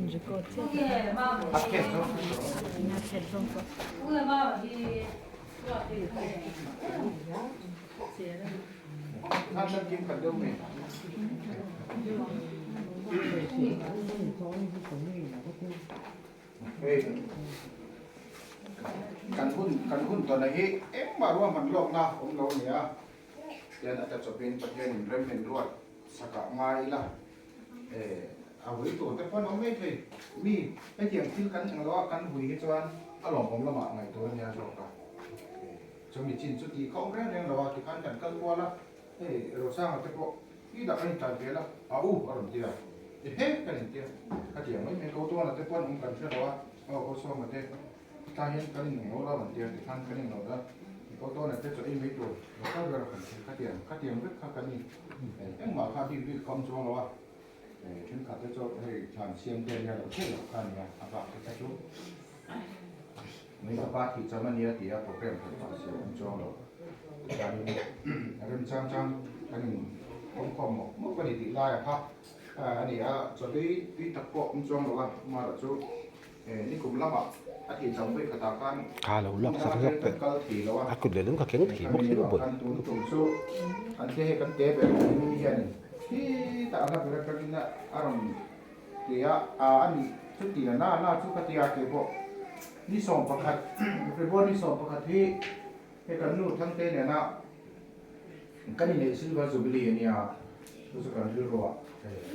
Hei kan hun kan hun tawna hi engmah ruahman lawkna awm lo a ni a, tian a tla chawpin Pathianin rem min ruat sakah ngai ila a hui tur te pawh an awm mai thei. Mi hetiang thil kan eng loa kan hui hi chuan a lawmawm lamah ngaih tur a nia zawk a, chumi chin chu tih kha awm reng reng lo a, tikhan kan kal kual a, hei Rosanga te pawh Khi dah kan intlai vel a, a u a rawn ti a, ehe kan inti a, khatiang mai mai ko tuana te pawh an awm kan hre lo a, aw ko sawma te tlai hian kan in lo la a rawn ti a, tikhan kan in lo la, ko tuana te chaw ei mai tur lo kal ber a kan hre, khatiang khatiang vek kha kan ni, engmah kha bik bik kha awm chuang lo a, thenkhat te chu hei thlan siam te ania lo theih loh kha a nia, a bak te kha chu mai ka pa thih cham a nia ti a program khat pah siam awm chuang lo. Chuanin remchang chang kan in khawmkhawm mawp mawp a ni tih laia kha a ni a, chawhlui tui tak pawh awm chuang lo a, amaherawh chu nikum lamah a thih cham vawi khatah khan Kha lo lak sak zawk kan kal thei lo a, a kut leh lung ka keng thei bawk si lo kan tun tum chu an te hei kan te ber ni hianin khi tah a hla ber atangin a rawn ti a, a ni chuti na na chu ka tia keipawh ni 11 February ni 11 hi Hei kan nu Thangte nena kan inneih Silver Jubilee a nia, chu chu kan rilruah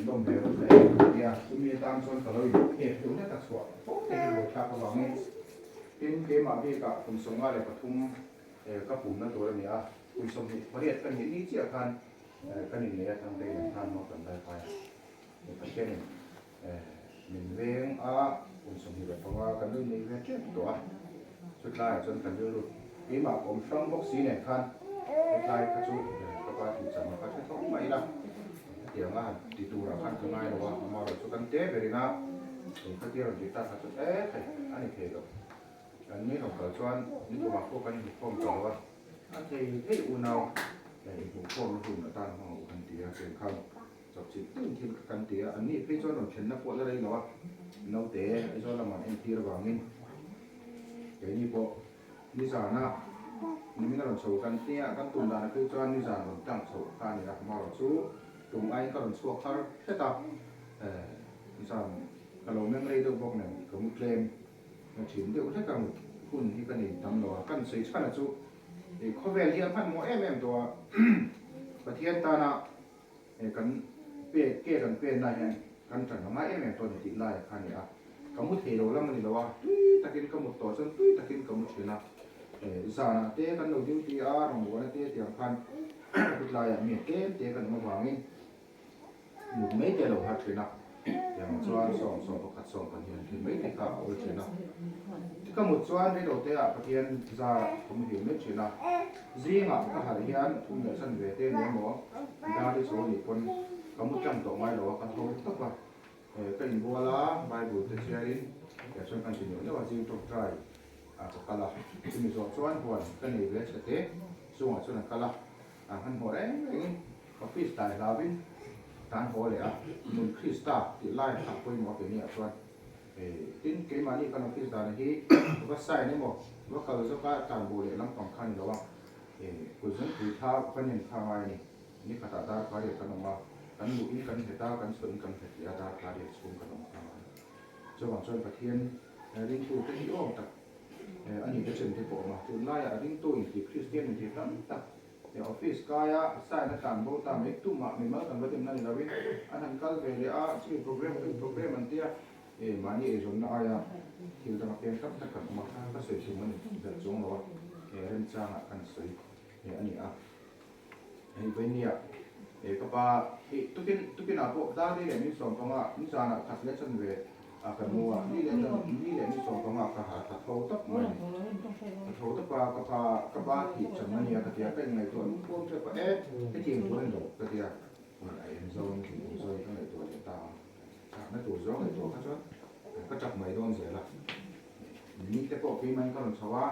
lawm ve rawt leh em a nia, chumi atan chuan ka lo inphek deuh hlek a chhuah fo te hi buaithlak avangin tin keimah bikah kum 53 ka pumna tur a ni a, kum 28 ka nih ni chiah khan kan inneih a Thangte nen khan maw kan dai phai a, Pathianin min veng a, kum 25 kan lo inneih ve tep tawh a, chutlaiah chuan kan rilru keimah ka awm hrang bawk si nen khan hetlai kha chu ka pa tih cham a kha hre tho mai ila, hetiang a han ti turah khan ka ngai lo a, amaherawh chu kan te berin a, khatia rawn tih tak kha chu e thei a ni thei lo, kan ni lo kal chuan nikumah pawh kan inhmukhawm tawh lo a, a thei thei unau inhmuhkhawmna hun atan hmang u kan ti a, cheng khan. Chawpchilh deuhin thil kha kan ti a, an nih phei chuan rawn thlenna pawh la rei lo a, naute Aizawl lamah an entir avangin keini pawh nizana nimin a rawn chho kan tia, kan tum danah phei chuan nizan rawn tlang chhoh kha a ni a, amaherawh chu tum aiin ka rawn chhuak har hret a, nizan ka lo meng rei deuh bawk nen ka mu tlem na thin deuh hlek a, mut hun hi ka nei tam lo a, kan sawi chhan a chu khawvel hi a hmanhmawh em em tawh a, Pathian tana He kan pe ke kan pen lai hian kan tan a ngai em em tawh a ni tih lai kha a ni a, ka mu thei lo lam a ni lo a, tui takin ka mut tawh chuan tui takin ka mu thin a, zanah te kan lo duty a, rawngbawlna te tiang khan khutlaiah mi tlem te kan awm avangin mut mai te a lo har thin a, tiang chuan sawm sawm pakhat sawm pahnih an thin mai te kha a awl thin a, ka mut chuan reilote ah Pathian zarah ka muhil mai thin a. Zingah ka harh hian thum leh chan ve te ni emaw dar hi chaw nih pawn ka mu tlang tawh ngai lo a, ka tho tawp a, ka inbual a, Bible te chhiarin tiah chuan kan ti neuh neuh a, zing tawngtai ah ka kal a, chumi zawh chuan huan ka nei ve chhe te chungah chuan an kal a, an hmanhmawh reng rengin office dai hlauvin tan haw leh a, Nun Krista tih lai a pawimawh a ke ni ah chuan. Tin, keimahni kan office dana hi va sign emaw, va kal zawka tlanbo leh lampang kha a ni lo a, kut zungpui tha va nem kha a ngai a ni. Ni khatah dar pariat kan awm a, kan luhin kan nghet a, kan chhuahin kan nghet leh a, dar pariat chhung kan awm kha a ngai. Chuvang chuan Pathian ringtu te hi awm tak a ni te chen te pawh a awm a, tunlaiah ringtu inti Kristian inti tam tak He office kaia sign a tlan bo ta mai tumah mimal kan va demna ni loin an han kal ve leh a, chumi program chumi program an tia e mahni eizawnna aia thil dang a peng tak tak kan awm a, ka sawi tum a ni belh chuang lo a, he remchangah kan sawi a ni a. Hei vainia e ka pa hi tukin tukinah pawh dar ni leh min sawm panga nizanah khat leh chan ve A ka nu a, ni leh dan ni leh ni 15 ka ha ka tho tawp mai a ni. Ka tho tawp a, ka pa ka pa thih chang a nia ka ti a, ka inngaihtuah lung puam tep a, e hetiang tur a ni lo ka ti a, a en zawng in thinlung zawng ka ngaihtuah leh ta a, chahna tur zawng ngaihtuah kha chuan ka chak mai dawn zel a. Ni te pawh keimahin ka rawn chho a,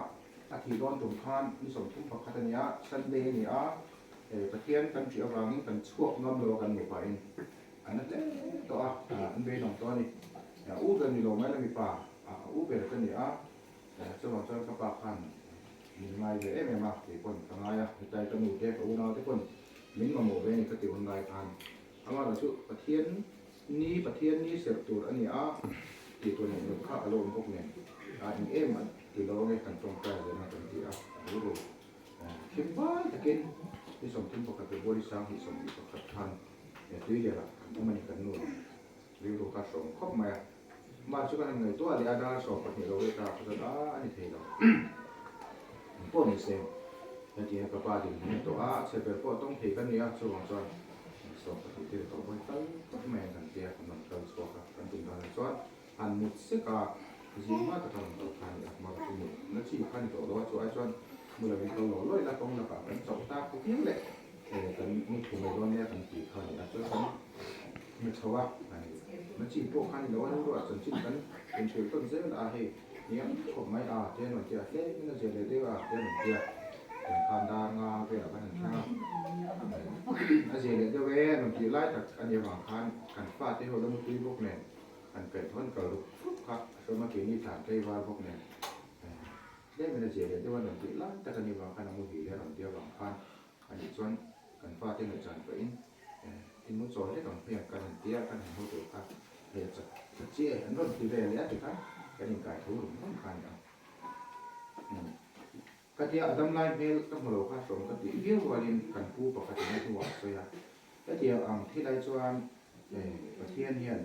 a thih dawn tum khan ni 31 a ni a, Sunday a ni a, Pathian kan ṭih avangin kan chhuak ngam lo a kan nupain. An la hle tawh a, an beidawng tawh a ni. A u ber ni lo mai la mipa a u ber ka ni a, chuvang chuan ka pa khan min ngai ve em em a, kei pawn ka ngai a, hetlai ka nu te ka unau te pawn min mamawh ve a ni ka ti hun lai khan. Amaherawhchu chu Pathian ni Pathian ni serh tur a ni a tih tur neih loh kha a lo awm bawk nen a eng em a ti lo ange kan tawngtai leh na kan ti a, a rilru thim vai takin ni 31 February 2021 khan Tuilianah kan awm a ni kan nu. Rilru kha hrawm khawp mai a, mah chu kan han ngaihtuah leh a, dar 12 lo leh ta kha chuan a a ni thei lo. Eng pawh ni se, heti hian ka pa din hming tawh a, chhe ber pawh tawng thei kan ni a, chuvang chuan 12 te tawh pawh hi kal tawp mai ang kan tia, kan rawn kal chhuak a, kan tum danah chuan han mut sek a, zing hma taka rawn kal kha a ni a, mah chu mut na chi kha a ni tawh lo a, chu ai chuan mu lovin kal lo lawih la, kawng lakah kan chauh tak viau leh kan mu thu mai dawn nia kan tih kha a ni a, chuan kan Mi tho a, na chi pawh kha ni lo a, rilruah chanchin kan inhrilh tawn zel a, hei hniam khawp mai a te an rawn ti a, tlem in a zia leh deuh a te an rawn ti a, tiang khan dar nga velah kan han thleng a, a zia leh deuh e an rawn tih lai tak a nih avang khan kan fate ho la mutui bawk nen han kaih thawn kal ruk ruk kha a hrawm a, keini tlan tlei var bawk nen tlem in a zia leh deuh a an rawn tih lai tak a nih avang khan a muhil e a rawn ti avang khan a nih chuan kan fate ngaihchan pahin In mu chawl hlek ang hmiang kan han tia kan han haw tur kha hei a chak ta chiah e an rawn ti ve leh a tikhan kan inkai tho rum rum kha a ni ang. Ka tia a dam lai hmel ka hmu lo kha hrawm ka tih viau rualin kan pu pakhatin a hnuah a sawi a, hetiang ang thil ai chuan Pathian hian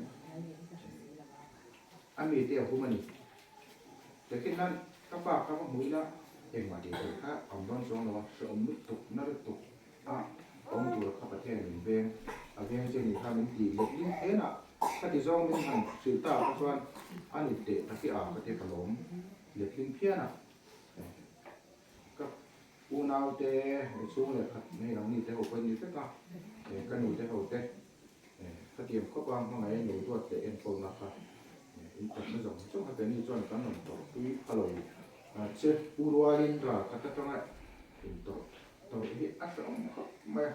a mite a hum a ni. Takin nan ka pa kha va hmu ila engmah tih theih kha a awm dawn chuang lo a, hrehawm lutuk na lutuk A awm tur kha Pathian min veng, a veng che ni kha min tih leh ling hlen a, ka ti zawng min han hrilh ta kha chuan a ni teh ta hi a ka ti ka lawm let hlim phian a. Ka unau te chhung leh khat hei ang ni te ho pawh in ni vek a, ka nu te ho te ka tiam khawp a hmangaih a lo duat leh enkawlna kha in takna zawng zawng kha keini chuan kan rawn tawrhpui a lo che u rualin ral khat atanga intawrh Tawrh hi a hrehawm khawp mai a,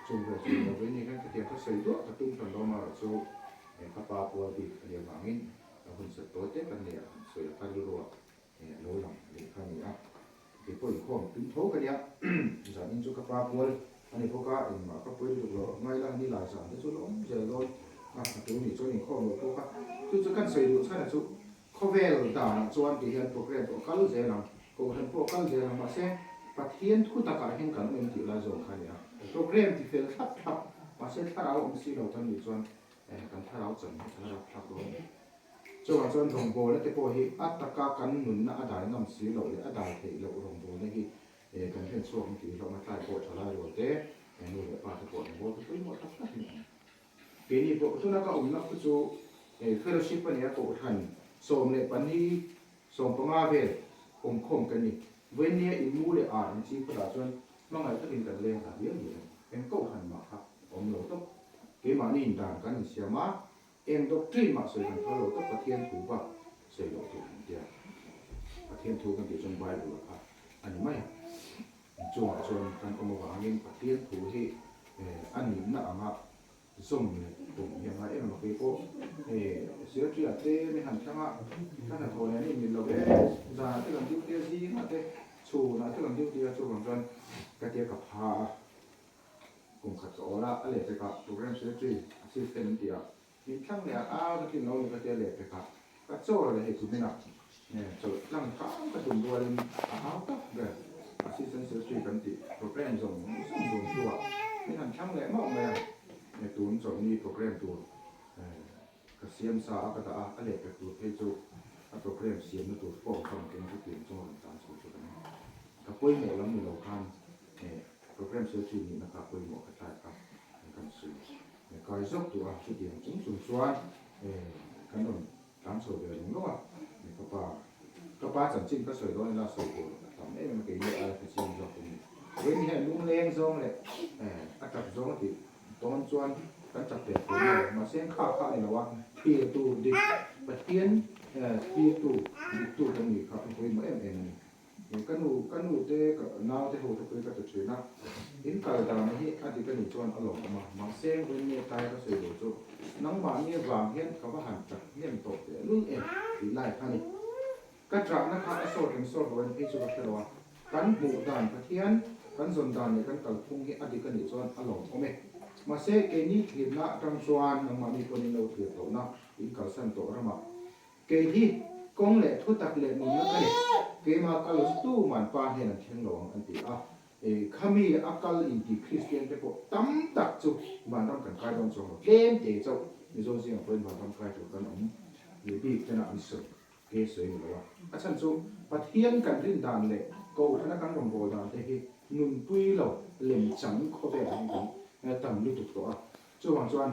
chung ve chung lo vei ni hian khatiang kha sawi duah ka tum hran lo amaherawh chu ka pa pual bik a nih avangin a hun sat tawi te kan nei a, sawi a kha rilruah a lo lang leh kha a ni a, kei pawh inkhawm tum tho ka nia, zanin chu ka pa pual a ni bawk a, engmah ka pawi lutuk lo ngai la, ni lai zan te chu la awm zel dawn a, a tu nih chuan inkhawm lo pawh kha chu chu kan sawi duh chhan a chu. Khawvel danah chuan ti hian program pawh kal zel ang, kohhran pawh kal zel ang, mahse Pathian thu takah hian kan awm tih lai zawk kha a ni a. Program ti fel thlap thlap, mahse thlarau awm si lo kan nih chuan kan thlarau chan hi kan rap thlak dawn a ni. Chuvang chuan rawngbawlna te pawh hi a taka kan nunna a dai ngam si loh leh a dai theih loh rawngbawlna hi kan hlen chhuak ang tih hlawm a tlai pawh tha lai rual te, nu leh pa te pawh rawngbawlna te pawimawh tak tak in awm. Keini pawh tuna ka awmna khu chu fellowship a nia kohhran 14, 15 vel awmkhawm kan ni. Vawinia in mu leh ar an ching phawtah chuan hmangaih takin kan leng hla viau ni ang. Eng kohhran mah kha awm lo tawp. Keimahni in dan kan insiam a, eng doctrine mah sawi kan phal lo tawp Pathian thu bak sawi loh tur kan tia. Pathian thu kan tih chuan Bible-a kha a ni mai a. Chungah chuan kan awm avangin Pathian thu hi a nihna anga zawm leh tum hi a ngai em a, kei pawh Secretary ah te min han thlang a, ka hnathawh nen a inmil lo e, zanah te kan duty a, zingah te chhunah te kan duty a, chuvang chuan ka tia ka pha a, kum khat ka awl a, a lehpekah Program Secretary Assistant an ti a, Min thlang leh a, a ka tlin lo ni ka tia leh pek a, ka chaw leh hei kumin ah chawlh tlang hram ka tum rualin a hau tak ber Assistant Secretary kan tih program zawng zawng dun hnu ah min han thlang leh mauh mai a, tun chawlhni program tur ka siam sa a ka dah a, a leh pek tur phei chu a program siamna tur form ka rawn keng chu tiang chu a rawn tan chho chu ka ni. Ka pawimawh lam ni lo khan program Secretary nihna kha pawimawh ka tlai kha kan sawi. Kai zawk duh a, chutiang chung chung chuan kan rawn tlan chho ve reng reng a, ka pa ka pa chanchin ka sawi dawn ila sawi tur a tam em em a, keini aia ka chiang zawk a ni. Vawiin hian lungleng zawng leh a tap zawng a tih dawn chuan kan tap ve thei mai a, mahse kha kha a ni lo a, thlir tur dik Pathian thlir tu dik tu kan nih kha a pawimawh em em a ni. Ka nu, ka nu te, ka nau te ho te pawhin ka ti thin a, in kal dan hi a dik a nih chuan a lawmawm a, mahse vawiin nge tlai ka sawi lo chu nangmahni vang hian ka va han tap hnem tawh teh lul em tih lai kha a ni. Ka ṭahna kha a sawt em sawt lo em phei chu ka hre lo a, kan hmuh dan Pathian kan zawn dan leh kan kalphung hi a dik a nih chuan a lawmawm e. Mahse keini thlirna atang chuan nangmahni pawhin in lo thlir tawhna in kalsan tawh ramah Kei hi kawng leh thu tak leh nunna ka ni, keimah kal tu man pa hian an thleng lo ang an ti a. Khami a kal inti Kristian te pawh tam tak chu vanram kan kai dawn chuang lo, tlem te chauh Mizo zingah pawhin vanram kai tur kan awm leh bik tena an sawi ke sawi ni lo a. A chhan chu Pathian kan rin dan leh Kohhrana kan rawngbâwl dan te hi nunpui lo lemchang khawvelah hian kan tam lutuk tawh a. Chuvang chuan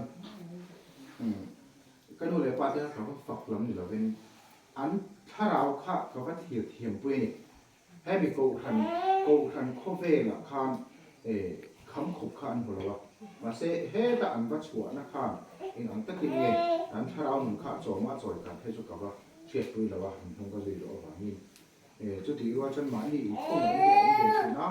Ka nu leh pa te kha ka va fak lam ni lovin an thlarau kha ka va thlir thiam pui a ni. Hemi Kohhran, Kohhran khawvelah khan kham khawp kha an hmu lo a, mahse heta an va chhuahna khan eng ang takin nge an thlarau nun kha chawma chawi kan phei chu ka va hriatpui lo a, an hnung ka zui loh avangin. Chutih rual chuan mahni inkhawmna hi a awm ve thin a,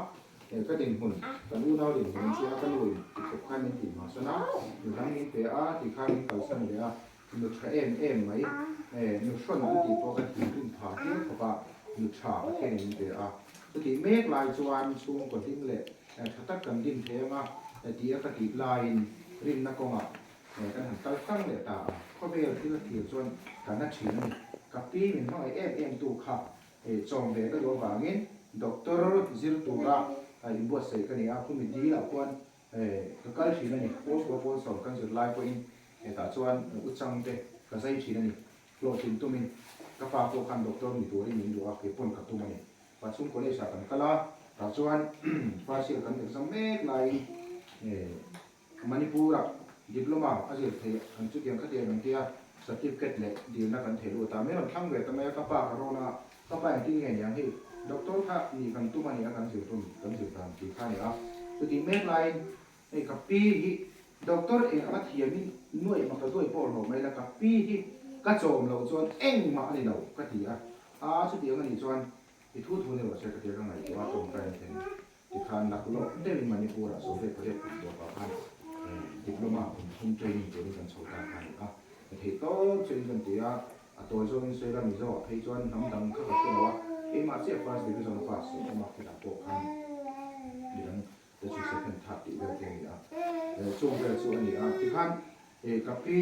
ka dinhmun, kan unau dinhmun an hria a, ka nu in ti khawp khan min tih hma san a, nu dang min pe a, ti khan min kalsan leh a, nu tha em em mai, nu hrawn an tih pawh ka thinrim phah tir khawp a, nu tha Pathian in min pe a. Chutih mek lai chuan chhungkaw hlim leh tha tak kan din thei ang a, ti a ka tih laiin rinna kawngah Kan han kal hrang leh ta a, khawvel thil a thlir chuan ka na thin a ni. Ka pi min hmangaih em em tu kha chawm ve ka duh avangin doctor zir tura inbuatsaih ka ni a, khumi dilah khuan ka kal thin a ni. Pawl kua pawl sawm kan zir lai pawhin hetah chuan u chang te ka zai thin a ni. Hlawhtlin tumin ka pa pawh khan doctor ni turin min duh a, kei pawn ka tum a ni. Pachhung college ah kan kal a, tah chuan first year kan exam mek laiin Manipur-ah Diploma a zir theih an chutiang khatiang an tia, Certificate leh dilna kan thei lut a, min rawn thlang ve ta mai a, ka pa ka rawn a, ka pa engtin nge niang hei Doctor kha nih kan tum a nia kan zir tum kan zir dan tih kha a ni a, chutih mek laiin hei ka pi hi Doctor eng anga thiamin nuaih mak ta duai pawh hlawh mai la ka pi hi ka chawm loh chuan engmah a ni lo ka ti a, aa chutiang a nih chuan i thu thu ni rawh se ka tia ka ngaihtuah a tawngtai an thlen. Tikhan laklawk deuhin Manipur-ah Soviet pariat kum tawpah khan Diploma kum thum training turin kan chho ta kha a ni a. Ka theih tawp chu in kan ti a, a tawi zawngin sawi la Mizo-ah phei chuan hnam dang kha ka hre lo a, keimah chiah first division a pass a awm a, khitah pawh khan midang te chu second third tih vel te a ni a, chung vel chu a ni a. Tikhan ka pi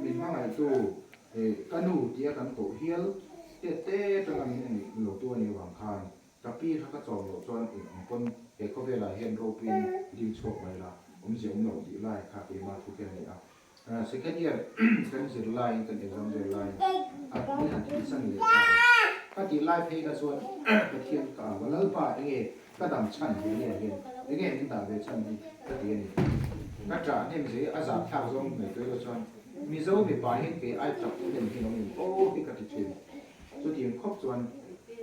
min hmangaihtu ka nu tia kan koh hial tet te atanga min en lotu a nih avang khan Ka pi kha ka chawm loh chuan eng ang pawn he khawvelah hian ropuiin ding chhuak mai la, awmzia awm lo tih lai kha keimah thu khian a ni a. Second year kan zir laiin kan exam vel laiin a min han thihsan leh ta a. Ka tih lai phei kha chuan Pathian ka au a, Lalpa enge ka dam chhan he leh hian enge min dah ve chhan hi ka ti a ni. Ka ṭah hnem zei a zah thlak zawng ngaihtuah ilo chuan Mizo mipa hian kei ai ṭap hnem hi an awm em aw hi ka ti ṭhin. Chutiang khawp chuan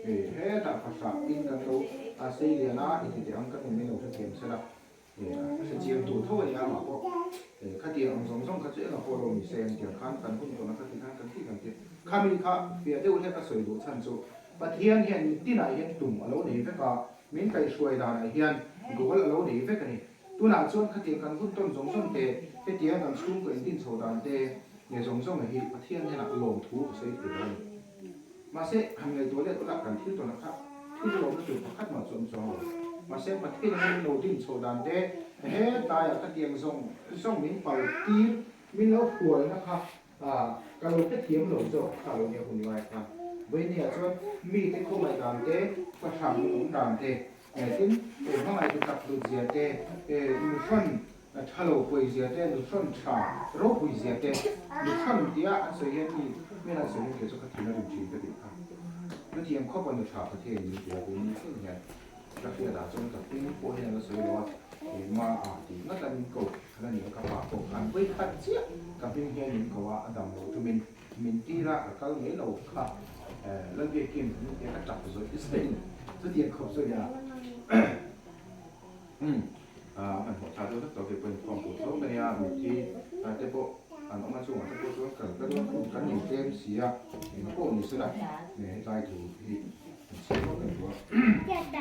hetah fahrah in kan lo sei lian a, i ti teh ang kan awm in lo hrethiam sela, a hrechiang tur tho a ni a mah pawh khatiang ang zawng zawng kha chu engah pawh lo ni se ang tiang khan kan hun tawn a khati khan kan ti kan ti. Khami kha fiah deuh hlek a sawi duh chhan chu Pathian hian mitinah hian tum a lo nei vek a, min kaihhruai danah hian goal a lo nei vek a ni. Tunah chuan khatiang kan hun tawn zawng zawng te, hetiang kan chhungkaw indin chho dan te, nge zawng zawng hi Pathian hnenah lawmthu ka sawi thei lo a ni. Mahse, han ngaihtuah let ula kan thil tawnah kha thil lawmna tur pakhat mah chu a awm chuang lo. Mahse, Pathian hian min lo din chho dan te, hetlaiah khatiang zawng zawng min pal tir, min lo hualna kha ka lo hrethiam lo zawk kha lo nia hun lai khan. Vawinia chuan mite khawngaih dan te, fahrang awm dan te, Tin, hmangaih tu tak hlut zia te, nu hrawn tha lo pawi zia te, nu hrawn tha ropui zia te, nu hrawn tia an sawi hian mi hmel an sawi hian kei chu ka thin a rim thin ka tih kha. Nu thiam khawp a nu tha Pathian in min ti a, kei ni thleng hian ka hriat ah chuan ka hming pawh hian a la sawi lo a, engmah ah tih ngat a min ko khan a ni a, ka pa pawh khan vawi khat chiah ka hming hian min ko a, a dam lo tumin Min tir a, ka kal mai lo kha Lalbiakin min ti a, ka tap zawih zawih chutiang khawp chu nia umm a hmanhmawh tha deuh hlek tawh kei pawhin khawm tur tho ka nia, mitthi te pawh an awm a chungah te pawh chuan kal ka dawn kan intlem si a, engpawh ni sela hetlai thu hi.